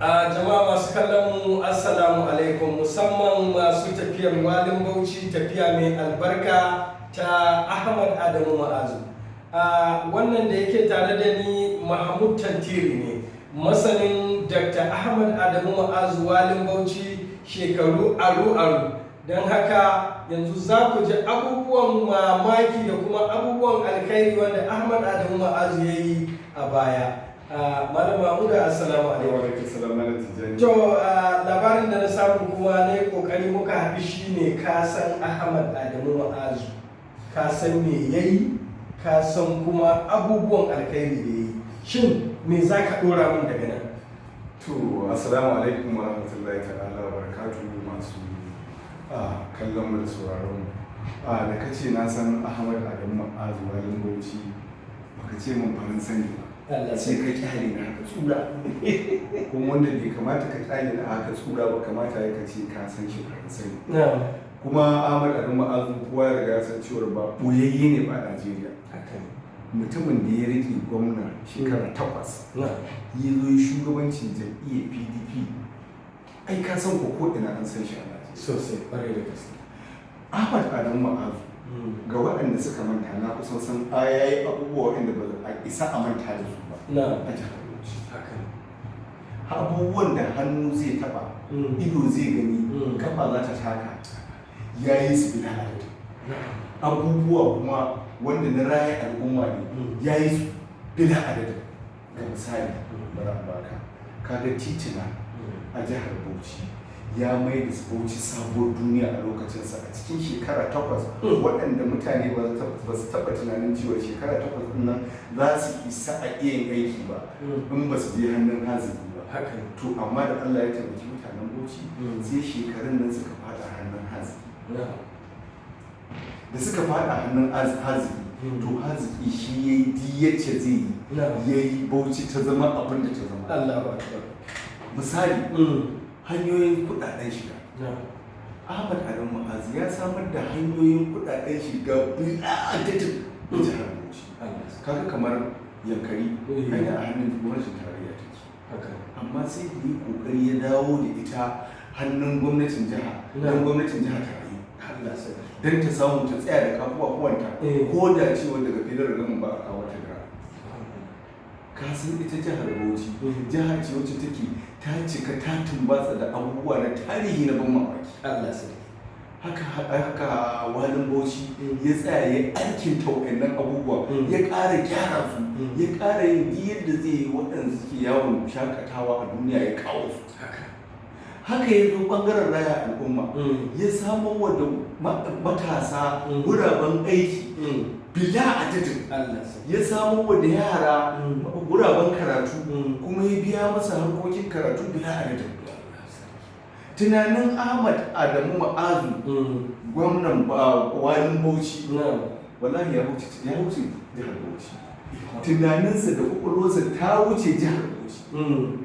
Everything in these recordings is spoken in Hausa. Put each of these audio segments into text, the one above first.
A jama'a masu kallon mu, assalamu alaikum, musamman masu tafiyar Walin Bauchi, tafiya mai albarka ta Ahmad Adamu Ma'azu. A wannan da yake tare da ni Mahmud Tantiri ne, masanin Dr. Ahmad Adamu Ma'azu Walin Bauchi shekaru aru-aru. Don haka yanzu za ku ji abubuwan mamaki da kuma abubuwan alkhairi wanda Ahmad Adamu Ma'azu ya yi a baya. Malam Mahmud, assalamu alaikum. Alaikum salam, Malam Tijjani. To, labarin da na samu kuma na yi kokari muka haɗu shine ka san Ahmad Adamu Ma'azu, ka san me ya yi, ka san kuma abubuwan alkhairi da ya yi. Shin me za ka ɗora min daga nan? To, assalamu alaikum wa rahmatullahi ta'ala wa barakatuhu, masu kallon mu da sauraron mu. Da kace na san Ahmad Adamu Ma'azu Walin Bauchi, baka ce mun farin sani ba. Allah. Sai ka kyale na haka tsura. Kuma wanda bai kamata ka kyale na haka tsura ba, kamata ya ka ce ka san shi farin sani. Kuma Ahmad Adamu Ma'azu kowa ya riga ya san cewa ba boyayye ne ba a Najeriya. Haka ne. Mutumin da ya rike gwamna shekara 8, ya zo yi shugabancin jam'iyyar PDP, ai ka san ko ina an san shi a Najeriya. Sosai, ƙwarai da gaske. Ahmad Adamu Ma'azu, ga waɗanda suka manta, na kusan san a yayi abubuwa waɗanda ba a isa a manta da su ba a jihar Bauchi. Haka ne. Abubuwan da hannu zai taɓa, ido zai gani, kafa za ta taka, ya yi su bila adadi. Abubuwa kuma wanda na raya al'umma ne, ya yi su bila adadin. Ga misali, bari in baka. Kaga titina a jihar Bauchi, ya mai da Bauchi sabuwar duniya a lokacinsa a cikin shekara 8, waɗanda mutane ba su taɓa tunanin cewa shekara 8 ɗin nan za su isa a iya yin aiki ba in ba su je hannun haziki ba. Haka ne. To, amma da Allah ya taimaki mutanen Bauchi, sai shekarun nan suka fada hannun haziki. Da suka fada hannun haziki, to haziki shi ya yi diyyace zai yi, ya yi Bauchi ta zama abin da ta zama. Allahu akbar. Misali, hanyoyin kudaden shiga. Ahmad Adamu Ma'azu ya samar da hanyoyin kudaden shiga bil'adadin da jihar Bauchi. Allah. Kaga kamar Yankari, hanya a hannun gwamnatin tarayya take, amma sai da yi kokari ya dawo da ita hannun gwamnatin jiha don gwamnatin jiha ta rayu, Allah sarki. don ta samu ta tsaya da kafafuwanta, ko da cewa daga filin rigamin ba a kawo ta gara. Ka san ita jihar Bauchi jiha ce wacce take ta cika ta tumbatsa da abubuwa na tarihi na ban mamaki. Allah sarki. Haka haka Walin Bauchi ya tsaya ya aikin waɗannan abubuwa, ya ƙara gyara su, ya ƙara yin duk yadda zai yi waɗanda suke yawon shakatawa a duniya ya kawo su. Haka ya zo ɓangaren raya al'umma, ya samar wa da matasa guraben aiki bila adadin, Allah sarki. ya samar wa da yara guraben karatu, kuma ya biya masa harkokin karatu bila adadin. Tunanin Ahmad Adamu Ma'azu, gwamnan Walin Bauchi, wallahi ya wuce jihar Bauchi. Tunaninsa da kwakwalwarsa ta wuce jihar Bauchi.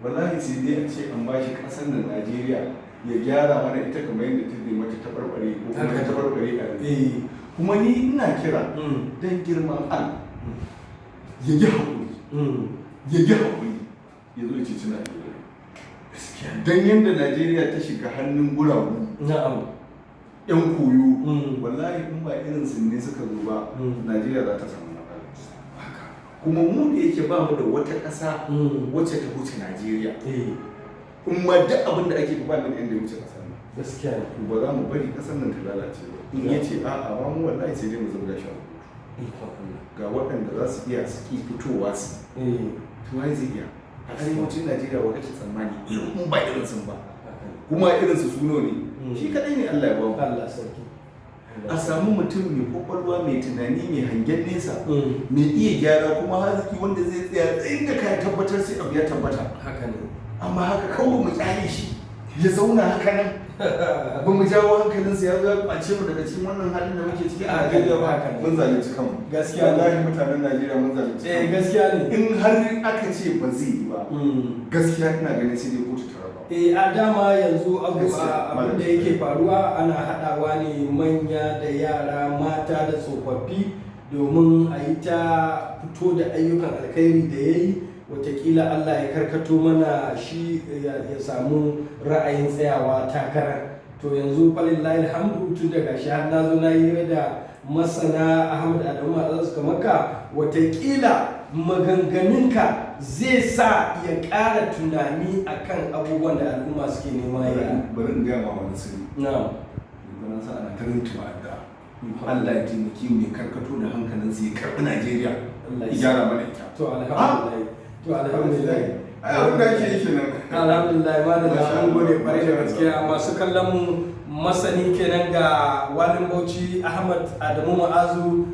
Wallahi sai dai a ce an bashi kasar nan Najeriya ya gyara mana ita kamar yadda ta nemi ta tabarbare ko kuma ta tabarbare a yanzu. Kuma ni ina kira, don girman Allah ya yi haƙuri, ya yi haƙuri ya zo ya ceci Najeriya. Don yadda Najeriya ta shiga hannun guragu, 'yan koyo, wallahi in ba irin su ne suka zo ba, Najeriya za ta samu matsala. Kuma mu da yake ba mu da wata ƙasa wacce ta wuce Najeriya, in ma duk abin da ake ba da inda ya wuce ƙasar nan, Gaskiya ne. To ba za mu bari ƙasar nan ta lalace ba. In ya ce a'a ba mu, wallahi sai dai mu zubga shi a kotu. Ikon Allah. Ga waɗanda za su iya su ki fitowa su, to wai zai iya a arewacin Najeriya wa kake tsammani in ba irin sun ba? Haka ne. Kuma irin su suno ne? Shi kadai ne Allah ya ba mu. Allah sarki. A samu mutum mai kwakwalwa, mai tunani, mai hangen nesa, mai iya gyara, kuma haziki, wanda zai tsaya tsayin da ka tabbatar sai abu ya tabbata. Haka ne. Amma haka kawai mu kyale shi ya zauna haka nan, ba mu jawo hankalinsa ya zo ya kwace mu daga cikin wannan halin da muke ciki a Najeriya ba, Haka ne. mun zalunci kanmu. Gaskiya ne. Wallahi mutanen Najeriya mun zalunci kanmu. Gaskiya ne. In har aka ce ba zai yi ba, gaskiya ina ganin sai dai kotu ta raba. Eh, a dama yanzu abu Gaskiya, abin da yake faruwa, ana haɗawa ne manya da yara, mata da tsofaffi, domin a yi ta fito da ayyukan alkhairi da ya yi. Watakila Allah ya karkato mana shi ya samu ra'ayin tsayawa takara. To yanzu falillahi alhamdu, tun daga shi har na zo na yi hira da masana Ahmad Adamu Ma'azu kamar ka, watakila maganganunka zai sa ya ƙara tunani akan abubuwan da al'umma suke nema ya Bari in gaya ma wani sirri. Na. Yanzu na sa ana ta rintuwa addu'a, Allah ya taimaki mu, ya karkato da hankalinsa, ya karɓi Najeriya, Allah ya ya gyara mana ita. To alhamdulillah, to alhamdulillah. Ai abin da ake yi kenan. Alhamdulillah, madalla. Masha Mun gode Allah, kwarai da masha gaske. Masu kallon mu, masani kenan ga Walin Bauchi Ahmad Adamu Ma'azu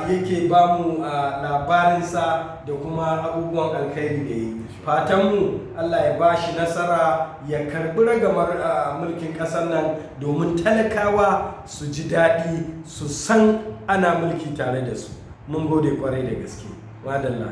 yake ba mu labarinsa da kuma abubuwan alkhairi da yi. Fatan mu Allah ya ba shi nasara, ya karbi ragamar mulkin ƙasar nan domin talakawa su ji daɗi, su san ana mulki tare da su. Mun gode kwarai da gaske, madalla.